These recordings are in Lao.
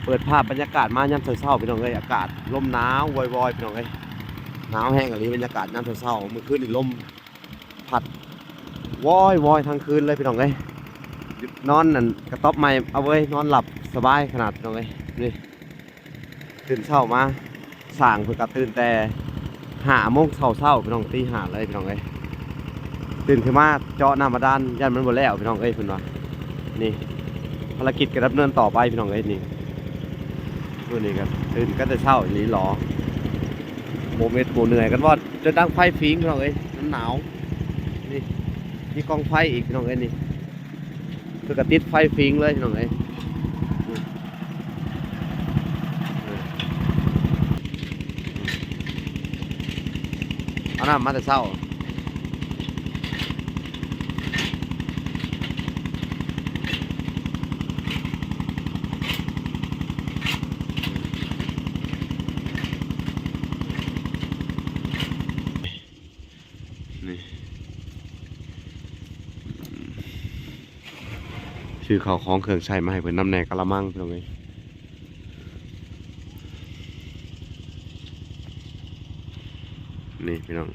ເປີດພາບບັນຍາກາດມາຍາມເຊົ້າໆ ພີ່ນ້ອງເອີຍ, ອາກາດລົມໜາວວອຍໆ ພີ່ນ້ອງເອີຍ, ໜາວແຮງອີ່ຫຼີ. ບັນຍາກາດຍາມເຊົ້າໆ ມື້ຄືນນີ້ລົມພັດວອຍໆທັງຄືນເລີຍ ພີ່ນ້ອງເອີຍ. ນອນນັ້ນກະຕ໊ອບໄມ້ເອົາເວີຍ, ນອນຫຼັບສະບາຍຂະໜາດ ພີ່ນ້ອງເອີຍ. ນີ້ ຕື່ນເຊົ້າມາ ຊ່າງເພິ່ນກະຕື່ນແຕ່ຫ້າໂມງເຊົ້າໆ ພີ່ນ້ອງ, ຕີຫ້າເລີຍ ພີ່ນ້ອງເອີຍ. ຕື່ນຂຶ້ນມາເຈາະນ້ຳບາດານ ຢ້ານມັນບໍ່ແລ້ວ ພີ່ນ້ອງເອີຍ ເພິ່ນວ່າ. ນີ້ ພາລະກິດກະດຳເນີນຕໍ່ໄປ ພີ່ນ້ອງເອີຍ. ນີ້ ມື້ນີ້ກະຕື່ນກັນແຕ່ເຊົ້າອີ່ຫຼີຫຼໍ ບໍ່ເມັດບໍ່ເມື່ອຍກັນວ່າ ຈົນດັງໄຟຝິງ ພີ່ນ້ອງເອີຍ, ມັນໜາວ. ນີ້ ມີກອງໄຟອີກ ພີ່ນ້ອງເອີຍ. ນີ້ ເພິ່ນກະຕິດໄຟຝິງເລີຍ ພີ່ນ້ອງເອີຍ. ເອົານ້ຳມາແຕ່ເຊົ້າ. ນີ້ ຊື້ເຂົ້າຂອງເຄື່ອງໃຊ້ມາໃຫ້ເພິ່ນນຳແດ່ ກະລະມັງ ພີ່ນ້ອງເອີຍ. ນີ້ ພີ່ນ້ອງ.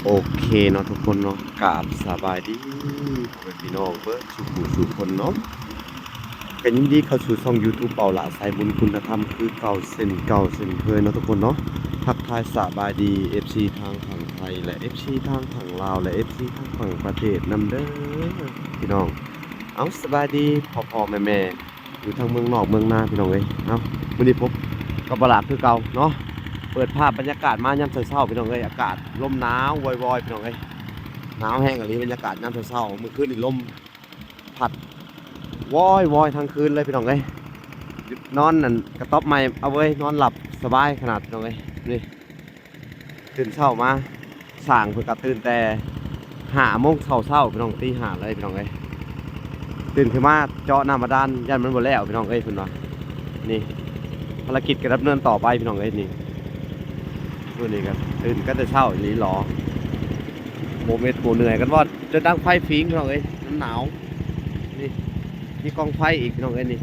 ໂອເຄເນາະທຸກຄົນເນາະ, ກາບສະບາຍດີພໍ່ແມ່ພີ່ນ້ອງເບິດສູ່ຜູ້ສູ່ຄົນເນາະ. ກະຍິນດີເຂົ້າສູ່ຊ່ອງຢູທູບ ເປົ່າຫຼ້າສາຍບຸນຄຸນນະທຳຄືເກົ່າເຊັ່ນເກົ່າເຊັ່ນເຄີຍເນາະທຸກຄົນເນາະ. ທັກທາຍສະບາຍດີເອັຟຊີທາງຝັ່ງໄທ ແລະ ເອັຟຊີທາງຝັ່ງລາວ ແລະ ເອັຟຊີທາງຝັ່ງປະເທດນຳເດີພີ່ນ້ອງ. ເອົາ ສະບາຍດີພໍ່ໆແມ່ໆ ຢູ່ທາງເມືອງນອກເມືອງນາ ພີ່ນ້ອງເອີຍ. ເອົາ ມື້ນີ້ພົບກັບບ່າວຫຼ້າຄືເກົ່າເນາະ, ເປີດພາບບັນຍາກາດມາຍາມເຊົ້າໆ ພີ່ນ້ອງເອີຍ. ອາກາດລົມໜາວວອຍໆ ພີ່ນ້ອງເອີຍ, ໜາວແຮງອີ່ຫຼີ. ບັນຍາກາດຍາມເຊົ້າໆ ມື້ຄືນນີ້ລົມພັດວອຍໆທັງຄືນເລີຍ ພີ່ນ້ອງເອີຍ. ນອນນັ້ນກະຕ໊ອບໄມ້ເອົາເວີຍ, ນອນຫຼັບສະບາຍຂະໜາດ ພີ່ນ້ອງເອີຍ. ນີ້ ຕື່ນເຊົ້າມາ ຊ່າງເພິ່ນກະຕື່ນແຕ່ຫ້າໂມງເຊົ້າໆ ພີ່ນ້ອງ, ຕີຫ້າເລີຍ ພີ່ນ້ອງເອີຍ. ຕື່ນຂຶ້ນມາເຈາະນ້ຳບາດານ ຢ້ານມັນບໍ່ແລ້ວ ພີ່ນ້ອງເອີຍ ເພິ່ນວ່າ. ນີ້ ພາລະກິດກະດຳເນີນຕໍ່ໄປ ພີ່ນ້ອງເອີຍ. ນີ້ ມື້ນີ້ກະຕື່ນກັນແຕ່ເຊົ້າອີ່ຫຼີຫຼໍ ບໍ່ເມັດບໍ່ເມື່ອຍກັນວ່າ ຈົນດັງໄຟຝິງ ພີ່ນ້ອງເອີຍ, ມັນໜາວ. ນີ້ ມີກອງໄຟອີກ ພີ່ນ້ອງເອີຍ. ນີ້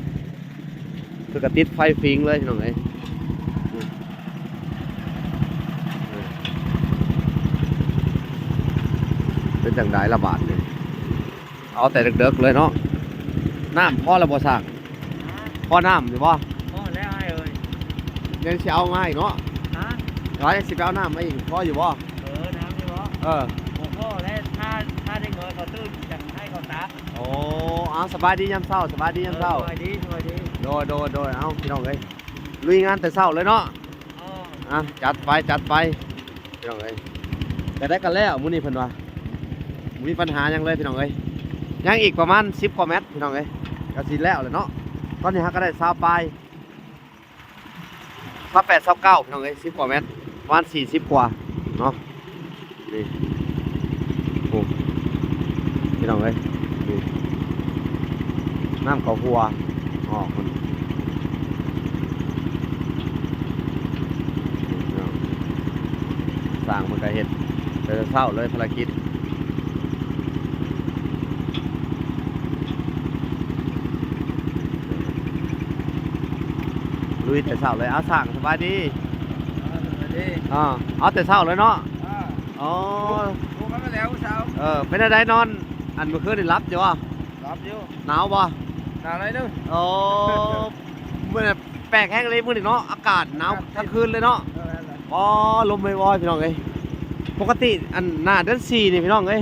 ເພິ່ນກະຕິດໄຟຝິງເລີຍ ພີ່ນ້ອງເອີຍ. ເປັນຈັ່ງໃດລະບາດນີ້? ເອົາແຕ່ເດິກໆເລີຍເນາະ. ນ້ຳພໍແລ້ວບໍ່ຊ່າງ? ພໍນ້ຳຢູ່ບໍ່? ພໍແລ້ວອ້າຍເອີຍ. ຍັງຊິເອົາມາອີກເນາະ? ຮະ? ວ່າຍັງຊິໄປເອົານ້ຳມາອີກ ພໍຢູ່ບໍ່? ເອີ ນ້ຳນີ້ບໍ່? ເອີ ບໍ່ພໍແລ້ວ. ຖ້າ ຖ້າເດັກນ້ອຍເຂົາຕື່ນ ຈັ່ງໃຫ້ເຂົາຕັກ. ໂອ້ ເອົາ ສະບາຍດີຍາມເຊົ້າ, ສະບາຍດີຍາມເຊົ້າ. ເອີ ສະບາຍດີ ສະບາຍດີ. ໂດຍ ໂດຍ ໂດຍ. ເອົາ ພີ່ນ້ອງເອີຍ ລຸຍງານແຕ່ເຊົ້າເລີຍເນາະ. ເອີ ອ່ະ ຈັດໄປ ຈັດໄປ ພີ່ນ້ອງເອີຍ. ແຕ່ໄດ້ກັນແລ້ວມື້ນີ້ ເພິ່ນວ່າບໍ່ມີບັນຫາຫຍັງເລີຍ ພີ່ນ້ອງເອີຍ. ຍັງອີກປະມານສິບກວ່າແມັດ ພີ່ນ້ອງເອີຍ ກະຊິແລ້ວແລ້ວເນາະ. ຕອນນີ້ເຮົາກະໄດ້ຊາວປາຍ ຊາວແປດ ຊາວເກົ້າ ພີ່ນ້ອງເອີຍ, ສິບກວ່າແມັດ ປະມານສີ່ສິບກວ່າເນາະ. ນີ້ ໂອ້ ພີ່ນ້ອງເອີຍ ນີ້ ນ້ຳເຂົ້າຫົວອອກ. ຊ່າງເພິ່ນກະເຮັດແຕ່ເຊົ້າເລີຍ ພາລະກິດ. ລຸຍແຕ່ເຊົ້າເລີຍ. ເອົາ ຊ່າງ ສະບາຍດີ. ອ່າ ສະບາຍດີ. ອ່າ ເອົາແຕ່ເຊົ້າເລີຍເນາະ. ອ່າ ອໍ ປຸກ ປຸກກັນມາແລ້ວເຊົ້າ. ເອີ ເປັນຈັ່ງໃດນອນ ອັນ ມື້ຄືນນີ້ຫຼັບຢູ່ບໍ່? ຫຼັບຢູ່. ໜາວບໍ່? ໜາວໜ້ອຍໜຶ່ງ. ໂອ້ ມື້ນີ້ແປກແຮງເລີຍມື້ນີ້ເນາະ, ອາກາດໜາວທັງຄືນເລີຍເນາະ. ອໍ ລົມວອຍໆ ພີ່ນ້ອງເອີຍ. ປົກກະຕິອັນໜ້າເດືອນສີ່ນີ້ ພີ່ນ້ອງເອີຍ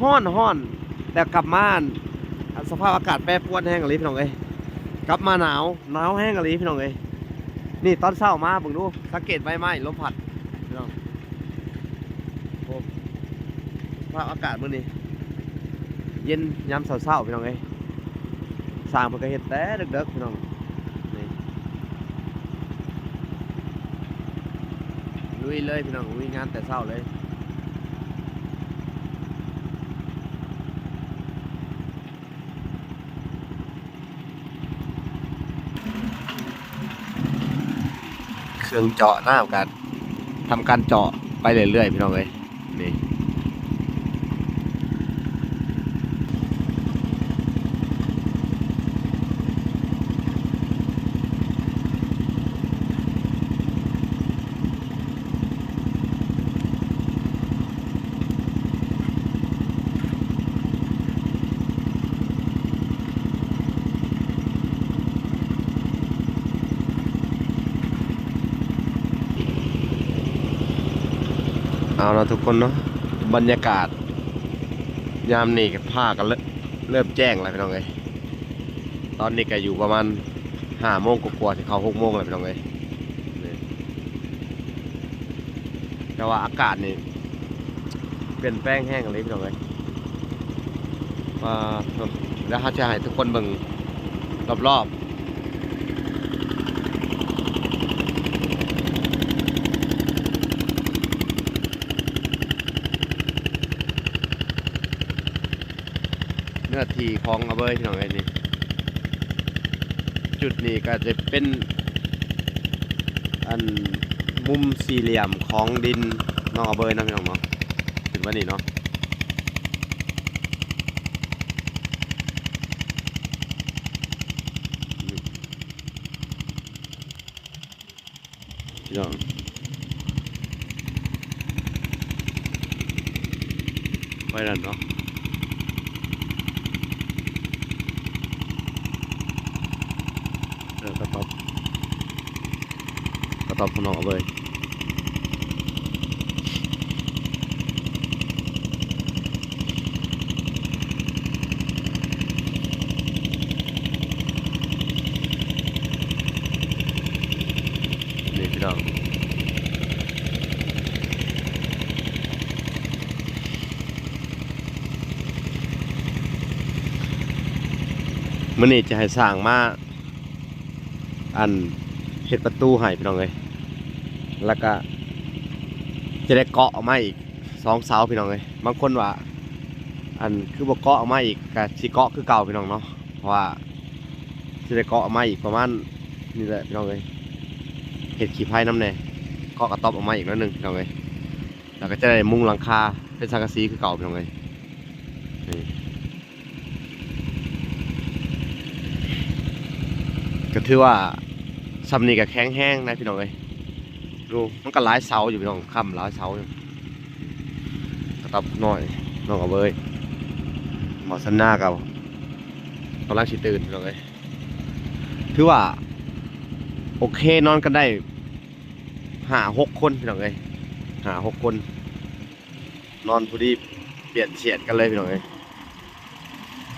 ຮ້ອນໆ ແຕ່ກັບມາ ອັນ ສະພາບອາກາດແປປວນແຮງອີ່ຫຼີ ພີ່ນ້ອງເອີຍ. ກັບມາໜາວ ໜາວແຮງອີ່ຫຼີ ພີ່ນ້ອງເອີຍ. ນີ້ຕອນເຊົ້າມາເບິ່ງດູ ສັງເກດໃບໄມ້ລົມພັດ ພີ່ນ້ອງ. ໂອ້ ສະພາບອາກາດມື້ນີ້ເຢັນຍາມເຊົ້າໆ ພີ່ນ້ອງເອີຍ. ສ້າງເພິ່ນກໍເຮັດແຕ່ເດິກໆ ພີ່ນ້ອງ ນີ້ ລຸຍເລີຍພີ່ນ້ອງ ລຸຍງານແຕ່ເຊົ້າເລີຍ. ເຄື່ອງເຈາະນ້ຳກໍທຳການເຈາະໄປເລື້ອຍໆ ພີ່ນ້ອງເອີຍ ນີ້. ເອົາລະທຸກຄົນເນາະ ບັນຍາກາດຍາມນີ້ກໍພາກັນເລີ່ມແຈ້ງແລ້ວ ພີ່ນ້ອງເອີຍ. ຕອນນີ້ກໍຢູ່ປະມານຫ້າໂມງກວ່າໆ ຊິເຂົ້າຫົກໂມງແລ້ວ ພີ່ນ້ອງເອີຍ. ແຕ່ວ່າອາກາດນີ້ປ່ຽນແປງແຮງອີ່ຫຼີ ພີ່ນ້ອງເອີຍ. ອ່າ ດຽວເຮົາຈະໃຫ້ທຸກຄົນເບິ່ງລອບໆ ເນື້ອທີ່ຂອງອາເບີຍ ພີ່ນ້ອງເອີຍ ນີ້. ຈຸດນີ້ກໍຈະເປັນ ອັນ ມຸມສີ່ຫຼ່ຽມຂອງດິນນ້ອງອາເບີຍເນາະ ພີ່ນ້ອງເນາະ ຂຶ້ນມານີ້ເນາະ. ພີ່ນ້ອງ ໄປນັ້ນເນາະ ເອີ ກະຕອບ ກະຕອບຂອງນ້ອງເອົາເລີຍ. ນີ້ພີ່ນ້ອງ ມື້ນີ້ຈະໃຫ້ຊ່າງມາ ອັນ ເຮັດປະຕູໃຫ້ ພີ່ນ້ອງເອີຍ ແລ້ວກະຈະໄດ້ເກາະເອົາໄມ້ອີກສອງເສົາ ພີ່ນ້ອງເອີຍ. ບາງຄົນວ່າ ອັນ ຄືບໍ່ເກາະເອົາໄມ້ອີກ ກະຊິເກາະຄືເກົ່າ ພີ່ນ້ອງເນາະ ເພາະວ່າຊິໄດ້ເກາະເອົາໄມ້ອີກປະມານນີ້ແຫຼະ ພີ່ນ້ອງເອີຍ. ເຮັດຂີ້ໄພນຳແດ່ ເກາະກະຕອບເອົາໄມ້ອີກໜ້ອຍໜຶ່ງ ພີ່ນ້ອງເອີຍ ແລ້ວກະຈະໄດ້ມຸງຫຼັງຄາເປັນສັງກະສີຄືເກົ່າ ພີ່ນ້ອງເອີຍ. ນີ້ ກໍຖືວ່າຊ່ຳນີ້ກໍແຂງແຮງນະ ພີ່ນ້ອງເອີຍ. ໂອ້ ມັນກໍຫຼາຍເສົາຢູ່ ພີ່ນ້ອງ ຄ້ຳຫຼາຍເສົາຢູ່. ກະຕອບນ້ອຍ ນ້ອງອາເບີຍ ໝໍສັນຍາກໍກຳລັງຊິຕື່ນ ພີ່ນ້ອງເອີຍ. ຖືວ່າໂອເຄ ນອນກັນໄດ້ຫ້າຫົກຄົນ ພີ່ນ້ອງເອີຍ ຫ້າຫົກຄົນ ນອນພໍດີ ປ່ຽນສຽນກັນເລີຍ ພີ່ນ້ອງເອີຍ.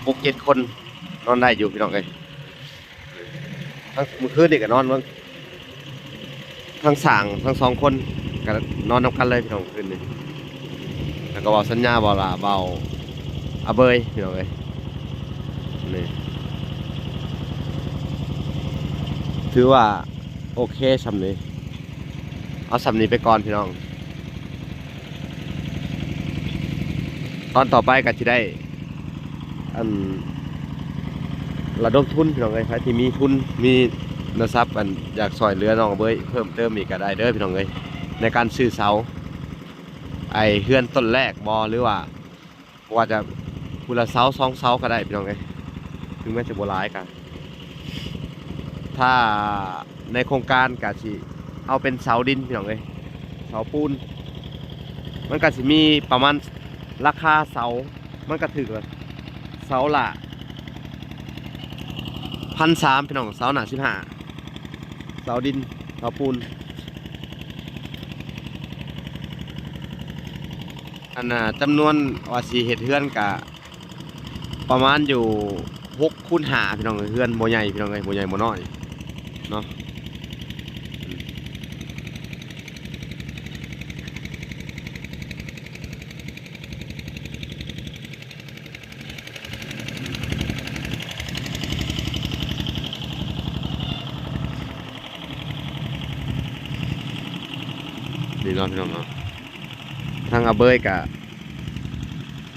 ຫົກເຈັດຄົນນອນໄດ້ຢູ່ ພີ່ນ້ອງເອີຍ. ທັງມື້ຄືນນີ້ກໍນອນເບິ່ງ ທັງຊ່າງທັງສອງຄົນກໍນອນນຳກັນເລີຍ ພີ່ນ້ອງ ຄືນນີ້. ແລ້ວກໍເວົ້າສັນຍາ ເວົ້າລາ ເວົ້າອາເບີຍ ພີ່ນ້ອງເອີຍ. ນີ້ ຖືວ່າໂອເຄຊ່ຳນີ້ ເອົາຊ່ຳນີ້ໄປກ່ອນ ພີ່ນ້ອງ. ຕອນຕໍ່ໄປກໍຊິໄດ້ ອັນ ລະດົມທຶນ ພີ່ນ້ອງເອີຍ. ໃຜທີ່ມີທຶນ ມີທຶນຊັບ ອັນ ຢາກຊ່ອຍເຫຼືອນ້ອງອາເບີຍເພີ່ມເຕີມອີກກໍໄດ້ເດີ ພີ່ນ້ອງເອີຍ ໃນການຊື້ເສົາ ໄອ້ເຮືອນຕົ້ນແລກບໍ ຫຼືວ່າ ບໍ່ວ່າຈະຜູ້ລະເສົາສອງເສົາກໍໄດ້ ພີ່ນ້ອງເອີຍ. ເຖິງແມ່ນຈະບໍ່ຫຼາຍກໍ ຖ້າໃນໂຄງການກໍຊິເອົາເປັນເສົາດິນ ພີ່ນ້ອງເອີຍ ເສົາປູນ. ມັນກໍຊິມີປະມານ ລາຄາເສົາມັນກໍຖືກລະ ເສົາລະພັນສາມ ພີ່ນ້ອງ ເສົາໜ້າສິບຫ້າ ເສົາດິນ ເສົາປູນ. ອັນນ່າ ຈຳນວນວ່າຊິເຮັດເຮືອນກະປະມານຢູ່ຫົກຄູນຫ້າ ພີ່ນ້ອງເອີຍ. ເຮືອນບໍ່ໃຫຍ່ ພີ່ນ້ອງເອີຍ ບໍ່ໃຫຍ່ບໍ່ນ້ອຍເນາະ. ອ ນີ້ເນາະ ພີ່ນ້ອງເນາະ ທາງອາເບີຍກະ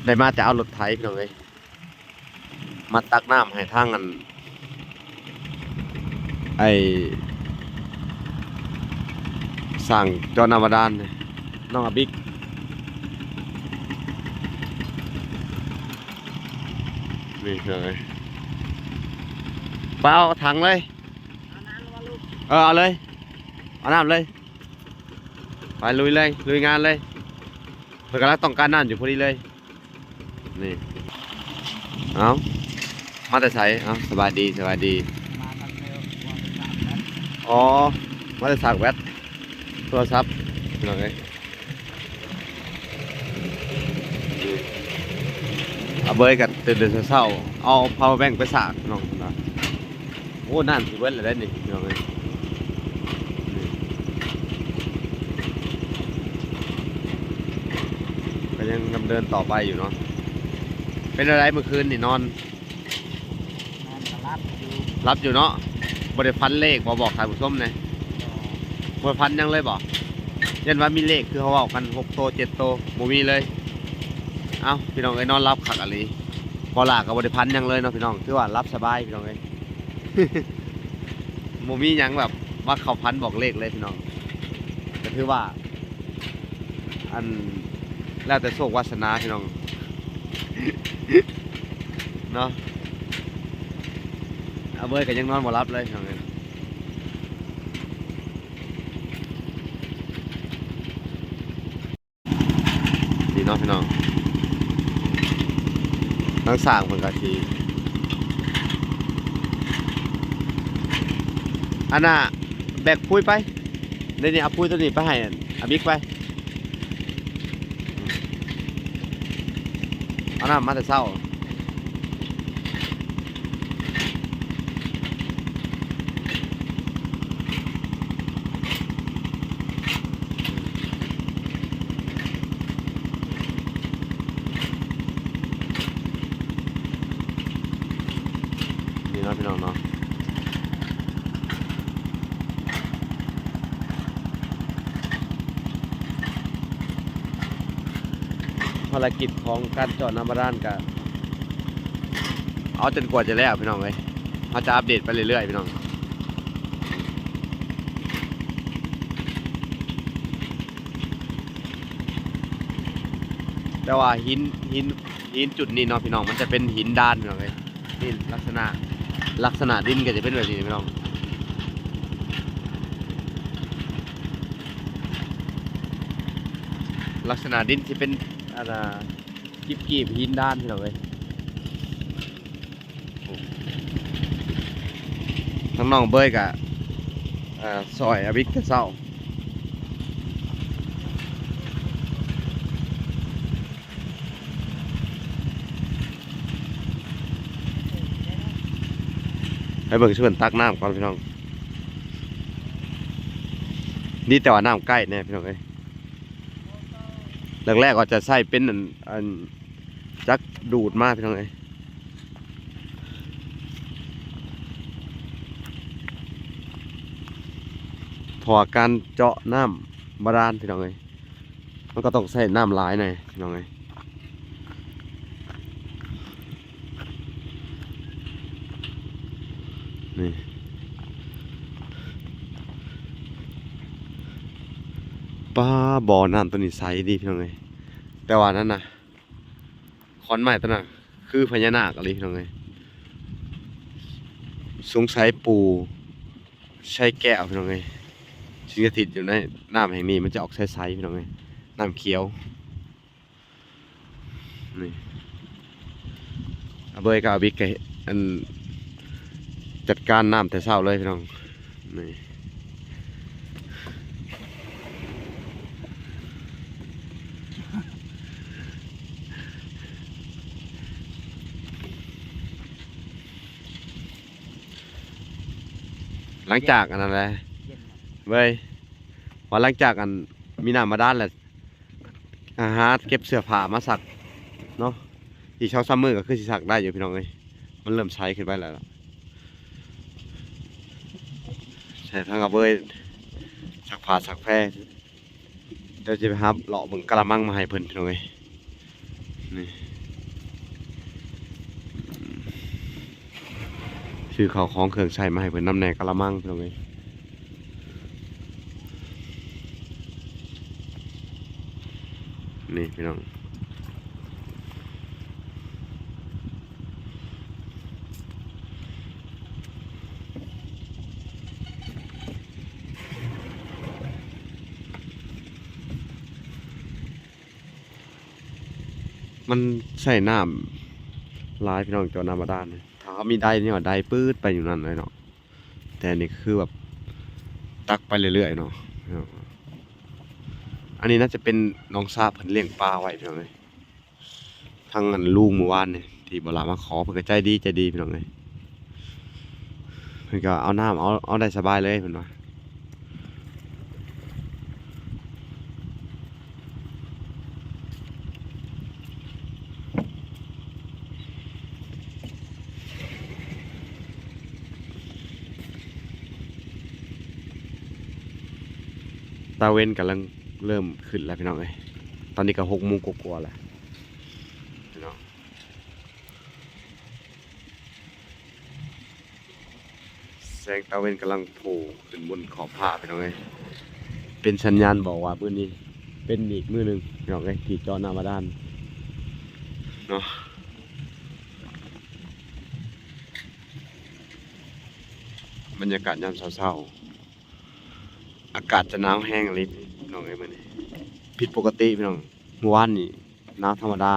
ໄດ້ມາແຕ່ເອົາລົດໄຖ ພີ່ນ້ອງເອີຍ ມາຕັກນ້ຳໃຫ້ທາງອັນ ໄອ້ ສ້າງເຈາະນ້ຳບາດານ ນ້ອງອາບິກ ນີ້ເລີຍ ໄປເອົາຖັງເລີຍ ເອີ ເອົາເລີຍ ເອົານ້ຳເລີຍ ໄປລຸຍເລີຍ ລຸຍງານເລີຍ ເພິ່ນກຳລັງຕ້ອງການນ້ຳຢູ່ພໍດີເລີຍ. ນີ້ ເອົ້າ ມາແຕ່ໃສ? ເອົ້າ ສະບາຍດີ ສະບາຍດີ ມາແຕ່ໃສ? ອໍ ມາແຕ່ສາກແບັດ ໂທລະສັບ ພີ່ນ້ອງເອີຍ ນີ້ ອາເບີຍກໍຕື່ນແຕ່ເຊົ້າໆ ເອົາພາວເວີແບັງໄປສາກ ພີ່ນ້ອງ ໂອ້ ນ້ຳຊິເບິດແລ້ວເດ້ນີ້ ພີ່ນ້ອງເອີຍ ນີ້ ກໍຍັງດຳເນີນຕໍ່ໄປຢູ່ເນາະ. ເປັນແນວໃດມື້ຄືນນີ້ນອນ? ນອນກໍຫຼັບຢູ່ ຫຼັບຢູ່ເນາະ ບໍ່ໄດ້ຝັນເລກບໍ່? ບອກທ່ານຜູ້ຊົມແດ່ ບໍ່ໄດ້ຝັນຫຍັງເລີຍບໍ່? ຢ້ານວ່າມີເລກຄືເຮົາເວົ້າກັນ ຫົກໂຕ ເຈັດໂຕ ບໍ່ມີເລີຍ. ເອົ້າ ພີ່ນ້ອງເອີຍ ນອນຫຼັບຄັກອີ່ຫຼີ ບໍ່ຫຼ້າກໍບໍ່ໄດ້ຝັນຫຍັງເລີຍເນາະ ພີ່ນ້ອງ ຖືວ່າຫຼັບສະບາຍ ພີ່ນ້ອງເອີຍ. ບໍ່ມີຫຍັງແບບວ່າເຂົ້າຝັນບອກເລກເລີຍພີ່ນ້ອງ ກໍຖືວ່າ ອັນ ແລ້ວແຕ່ໂຊກວາສະໜາພີ່ນ້ອງເນາະ. ອາເບີຍກໍຍັງນອນບໍ່ຫຼັບເລີຍພີ່ນ້ອງເອີຍ. ນີ້ເນາະພີ່ນ້ອງ ທາງຊ່າງເພິ່ນກໍຊິ ອັນນ່າ ແບກປຸ໋ຍໄປ ເດນີ້ ເອົາປຸ໋ຍໂຕນີ້ໄປໃຫ້ອາບິກໄປ ເອົານ້ຳມາແຕ່ເຊົ້າ. ນີ້ເນາະ ພີ່ນ້ອງເນາະ ພາລະກິດຂອງການເຈາະນ້ຳບາດານກະ ເອົາຈົນກວ່າຈະແລ້ວພີ່ນ້ອງເອີຍ ເຮົາຈະອັບເດດໄປເລື້ອຍໆ ພີ່ນ້ອງ. ແຕ່ວ່າຫີນ ຫີນ ຫີນຈຸດນີ້ເນາະ ພີ່ນ້ອງ ມັນຈະເປັນຫີນດານ ພີ່ນ້ອງເອີຍ ນີ້ລັກສະນະ ລັກສະນະດິນກໍຈະເປັນແບບນີ້ ພີ່ນ້ອງ ລັກສະນະດິນຊິເປັນ ອັນນ່າ ກີບໆ ຫີນດານ ພີ່ນ້ອງເອີຍ. ທາງນ້ອງເບີຍກະ ເອີ ຊ່ອຍອາບິກແຕ່ເຊົ້າ ໄປເບິ່ງເພິ່ນຕັກນ້ຳກ່ອນ ພີ່ນ້ອງ. ດີແຕ່ວ່ານ້ຳໃກ້ແນ່ ພີ່ນ້ອງເອີຍ. ແລກໆ ກໍຈະໃຊ້ເປັນອັນ ອັນ ຈັກດູດມາ ພີ່ນ້ອງເອີຍ ເພາະວ່າການເຈາະນ້ຳບາດານ ພີ່ນ້ອງເອີຍ ມັນກໍຕ້ອງໃຊ້ນ້ຳຫຼາຍແນ່ ພີ່ນ້ອງເອີຍ. ນີ້ ປາ ບໍ່ນ້ຳໂຕນີ້ໃສດີ ພີ່ນ້ອງເອີຍ ແຕ່ວ່ານັ້ນນະ ຂອນໄມ້ໂຕນັ້ນຄືພະຍານາກອີ່ຫຼີ ພີ່ນ້ອງເອີຍ ສົງໄສປູ່ໄຊແກ້ວ ພີ່ນ້ອງເອີຍ ສິ່ງສະຖິດຢູ່ໃນນ້ຳແຫ່ງນີ້ ມັນຈະອອກໃສໆ ພີ່ນ້ອງເອີຍ ນ້ຳຂຽວ. ນີ້ ອາເບີຍກັບອາບິກກໍ ອັນ ຈັດການນ້ຳແຕ່ເຊົ້າເລີຍ ພີ່ນ້ອງ ນີ້ ຫຼັງຈາກອັນນັ້ນແຫຼະ ເວີຍ ວ່າຫຼັງຈາກອັນມີນ້ຳບາດານແລ້ວ ອາ ຫາເກັບເສື້ອຜ້າມາຊັກເນາະ ອີກສອງສາມມື້ກໍຄືຊິຊັກໄດ້ຢູ່ ພີ່ນ້ອງເອີຍ ມັນເລີ່ມໃສຂຶ້ນໄປແລ້ວ ໃຊ້ທາງອາເບີຍຊັກຜ້າຊັກແພ. ດຽວຈະໄປຮັບເລາະເບິ່ງກະລະມັງມາໃຫ້ເພິ່ນ ພີ່ນ້ອງເອີຍ. ນີ້ ຊື້ເຂົ້າຂອງເຄື່ອງໃຊ້ມາໃຫ້ເພິ່ນນຳແດ່ ກະລະມັງ ພີ່ນ້ອງເອີຍ. ນີ້ພີ່ນ້ອງ ມັນໃຊ້ນ້ຳຫຼາຍ ພີ່ນ້ອງ ເຈາະນ້ຳບາດານ. ຖ້າເຮົາມີໄດນີ້ ເຮົາໄດປຶດໄປຢູ່ນັ້ນເລີຍເນາະ. ແຕ່ອັນນີ້ຄືແບບຕັກໄປເລື້ອຍໆເນາະ. ອັນນີ້ໜ້າຈະເປັນໜອງສະເພິ່ນລ້ຽງປາໄວ້ ພີ່ນ້ອງເອີຍ. ທາງອັນລຸງມື້ວານນີ້ທີ່ບໍ່ຫຼາມາຂໍ ເພິ່ນກໍໃຈດີ ໃຈດີ ພີ່ນ້ອງເອີຍ. ເພິ່ນກໍເອົານ້ຳ ເອົາ ເອົາໄດ້ສະບາຍເລີຍ ເພິ່ນວ່າ. ຕາເວັນກຳລັງເລີ່ມຂຶ້ນແລ້ວ ພີ່ນ້ອງເອີຍ. ຕອນນີ້ກໍຫົກໂມງກວ່າໆແລ້ວ ພີ່ນ້ອງ. ແສງຕາເວັນກຳລັງໂຜ່ຂຶ້ນບົນຂອບຟ້າ ພີ່ນ້ອງເອີຍ. ເປັນສັນຍານບອກວ່າມື້ນີ້ເປັນອີກມື້ໜຶ່ງ ພີ່ນ້ອງເອີຍ ທີ່ເຈາະນ້ຳບາດານເນາະ. ບັນຍາກາດຍາມເຊົ້າໆ ອາກາດຈະໜາວແຮງອີ່ຫຼີ ພີ່ນ້ອງເອີຍ. ມື້ນີ້ຜິດປົກກະຕິ ພີ່ນ້ອງ. ມື້ວານນີ້ໜາວທຳມະດາ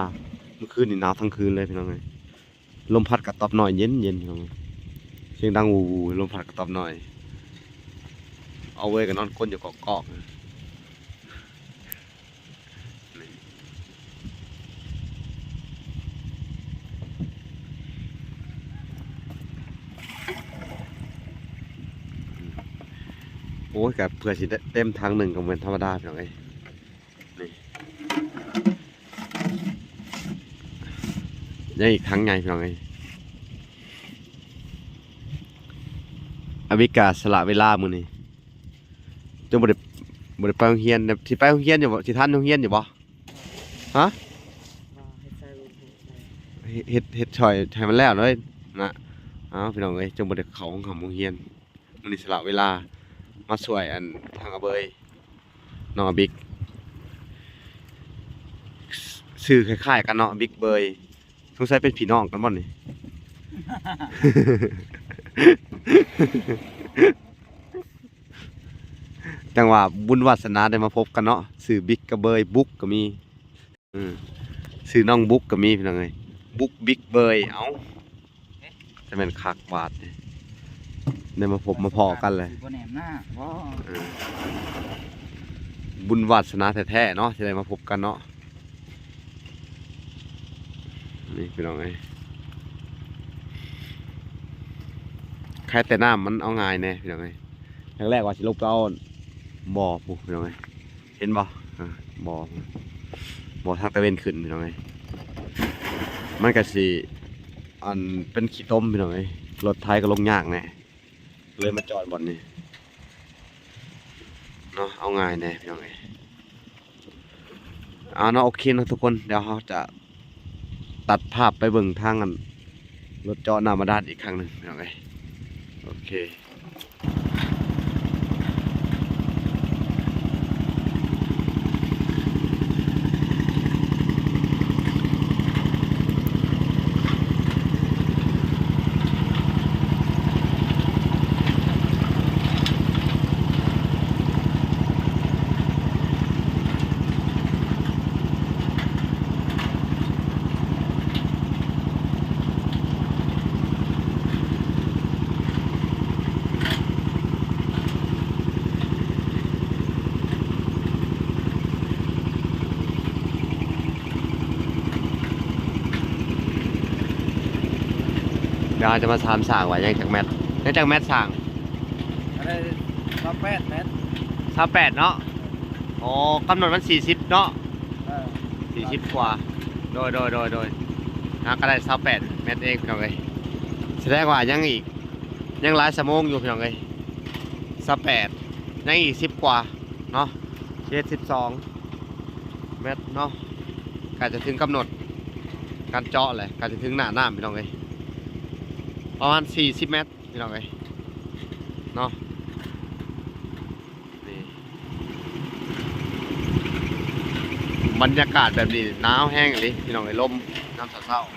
ມື້ຄືນນີ້ໜາວທັງຄືນເລີຍ ພີ່ນ້ອງເອີຍ. ລົມພັດກະຕອບນ້ອຍເຢັນໆ ພີ່ນ້ອງ. ສຽງດັງວູໆ ລົມພັດກະຕອບນ້ອຍ. ເອົາເວີຍກໍນອນກົ້ນຢູ່ກອກໆ. ໂອ້ຍ ກະເພື່ອຊິໄດ້ເຕັມຖັງໜຶ່ງກໍບໍ່ແມ່ນທຳມະດາ ພີ່ນ້ອງເອີຍ. ນີ້ ຍັງອີກຖັງໃຫຍ່ ພີ່ນ້ອງເອີຍ. ອາວິກາສະຫຼະເວລາມື້ນີ້ ຈົນບໍ່ໄດ້ ບໍ່ໄດ້ໄປໂຮງຮຽນ. ຊິໄປໂຮງຮຽນຢູ່ບໍ່? ຊິທັນໂຮງຮຽນຢູ່ບໍ່? ຮະ? ເຮັດ ເຮັດ ເຮັດຊ່ອຍໃຫ້ມັນແລ້ວເລີຍນະ. ອ້າວ ພີ່ນ້ອງເອີຍ ຈົນບໍ່ໄດ້ເຂົ້າໂຮງຮ່ຳໂຮງຮຽນ. ມື້ນີ້ສະຫຼະເວລາມາຊ່ວຍອັນທາງອາເບີຍ ນ້ອງອາບິກ. ຊື່ຄ້າຍໆກັນເນາະ ບິກເບີຍ. ສົງໄສເປັນພີ່ນ້ອງກັນບໍ່ນີ້? ຈັ່ງວ່າບຸນວາສະໜາໄດ້ມາພົບກັນເນາະ. ຊື່ບິກກັບເບີຍ ບຸກກໍມີ. ອືມ ຊື່ນ້ອງບຸກກໍມີ ພີ່ນ້ອງເອີຍ ບຸກ ບິກ ເບີຍ. ເອົ້າ ຈະແມ່ນຄັກບາດນີ້ ໄດ້ມາພົບມາພໍ້ກັນແຫຼະ. ຊິບໍ່ແນມໜ້າບໍ່? ເອີ ບຸນວາສະໜາແທ້ໆເນາະ ທີ່ໄດ້ມາພົບກັນເນາະ. ນີ້ ພີ່ນ້ອງເອີຍ ໃຄແຕ່ນ້ຳມັນເອົາງ່າຍແດ່ ພີ່ນ້ອງເອີຍ. ຄັ້ງແລກວ່າຊິລົງໄປເອົາບໍ່ພຸ້ນ ພີ່ນ້ອງເອີຍ. ເຫັນບໍ່? ອ່າ ບໍ່ ບໍ່ທາງຕາເວັນຂຶ້ນ ພີ່ນ້ອງເອີຍ. ມັນກະຊິ ອັນ ເປັນຂີ້ຕົມ ພີ່ນ້ອງເອີຍ ລົດໄຖກໍລົງຍາກແດ່ ເລີຍມາຈອດບ່ອນນີ້ເນາະ ເອົາງ່າຍແດ່ ພີ່ນ້ອງເອີຍ. ເອົາເນາະ ໂອເຄເນາະທຸກຄົນ ດຽວເຮົາຈະຕັດພາບໄປເບິ່ງທາງ ອັນ ລົດເຈາະນ້ຳບາດານອີກຄັ້ງໜຶ່ງ ພີ່ນ້ອງເອີຍ. ໂອເຄ. ດຽວເຮົາຈະມາຖາມຊ່າງວ່າຍັງຈັກແມັດ ຍັງຈັກແມັດຊ່າງ? ອັນນີ້ຊາວແປດແມັດ. ຊາວແປດເນາະ. ອໍ ກຳນົດມັນສີ່ສິບເນາະ. ເອີ ສີ່ສິບກວ່າ. ໂດຍ ໂດຍ ໂດຍ ໂດຍ. ຫາກໍໄດ້ຊາວແປດແມັດເອງ ພີ່ນ້ອງເອີຍ. ສະແດງວ່າຍັງອີກ ຍັງຫຼາຍຊົ່ວໂມງຢູ່ ພີ່ນ້ອງເອີຍ. ຊາວແປດ ຍັງອີກສິບກວ່າເນາະ. ສິບເອັດ ສິບສອງ ແມັດເນາະ ໃກ້ຈະເຖິງກຳນົດການເຈາະແຫຼະ ໃກ້ຈະເຖິງໜ້ານ້ຳພີ່ນ້ອງເອີຍ ປະມານສີ່ສິບແມັດພີ່ນ້ອງເອີຍເນາະ. ນີ້ ບັນຍາກາດແບບນີ້ໜາວແຮງອີ່ຫຼີພີ່ນ້ອງເອີຍ ລົມຍາມເຊົ້າໆ.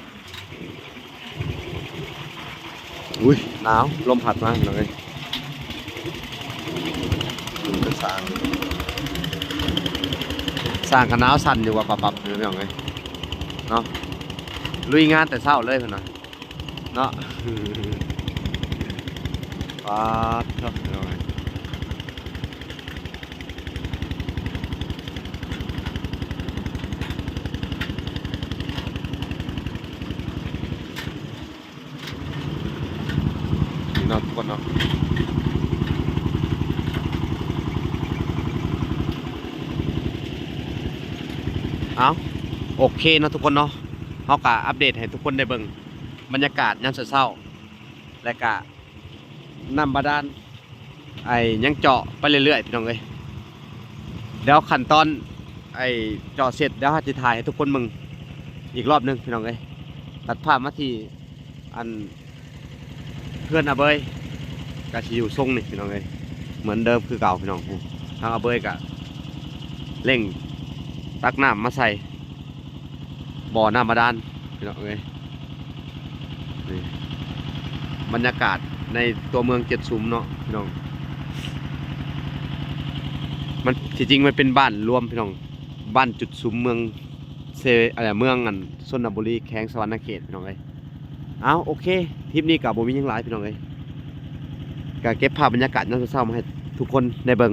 ອຸ້ຍ ໜາວ ລົມພັດມາພີ່ນ້ອງເອີຍ ສາງ ສາງກະໜາວສັ່ນຢູ່ວ່າປັບໆ ພີ່ນ້ອງເອີຍເນາະ ລຸຍງານແຕ່ເຊົ້າເລີຍເພິ່ນວ່າເນາະ. ປາດໂທ້ ພີ່ນ້ອງເອີຍ. ນີ້ເນາະທຸກຄົນເນາະ ເອົາ ໂອເຄເນາະທຸກຄົນເນາະ ເຮົາກະອັບເດດໃຫ້ທຸກຄົນໄດ້ເບິ່ງບັນຍາກາດຍາມເຊົ້າໆ ແລະກະ ນ້ຳບາດານ ໄອ້ ຍັງເຈາະໄປເລື້ອຍໆ ພີ່ນ້ອງເອີຍ. ດຽວຂັ້ນຕອນ ໄອ້ ເຈາະເສັດ ດຽວເຮົາຊິຖ່າຍໃຫ້ທຸກຄົນເບິ່ງອີກລອບໜຶ່ງ ພີ່ນ້ອງເອີຍ. ຕັດພາບມາທີ່ ອັນ ເຮືອນອາເບີຍ ກະຊິຢູ່ຊົງນີ້ ພີ່ນ້ອງເອີຍ ເໝືອນເດີມຄືເກົ່າ ພີ່ນ້ອງ. ທາງອາເບີຍກະເລັ່ງຕັກນ້ຳມາໃສ່ ບໍ່ນ້ຳບາດານ ພີ່ນ້ອງເອີຍ. ນີ້ ບັນຍາກາດໃນຕົວເມືອງເຈັດຊຸມເນາະ ພີ່ນ້ອງ. ມັນ ທີ່ຈິງມັນເປັນບ້ານລວມ ພີ່ນ້ອງ ບ້ານຈຸດສຸມເມືອງເຊ ເອີ ເມືອງອັນ ຊົນນະບູລີ ແຂວງສະຫວັນນະເຂດ ພີ່ນ້ອງເອີຍ. ເອົາ ໂອເຄ ຄລິບນີ້ກະບໍ່ມີຫຍັງຫຼາຍ ພີ່ນ້ອງເອີຍ ກະເກັບພາບບັນຍາກາດຍາມເຊົ້າໆ ມາໃຫ້ທຸກຄົນໄດ້ເບິ່ງ.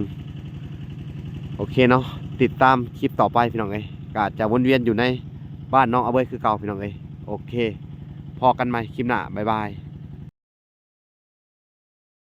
ໂອເຄເນາະ ຕິດຕາມຄລິບຕໍ່ໄປ ພີ່ນ້ອງເອີຍ. ກະຈະວົນວຽນຢູ່ໃນບ້ານນ້ອງອາເບີຍຄືເກົ່າ ພີ່ນ້ອງເອີຍ. ໂອເຄ ພໍ້ກັນໃໝ່ຄລິບໜ້າ ບາຍບາຍ.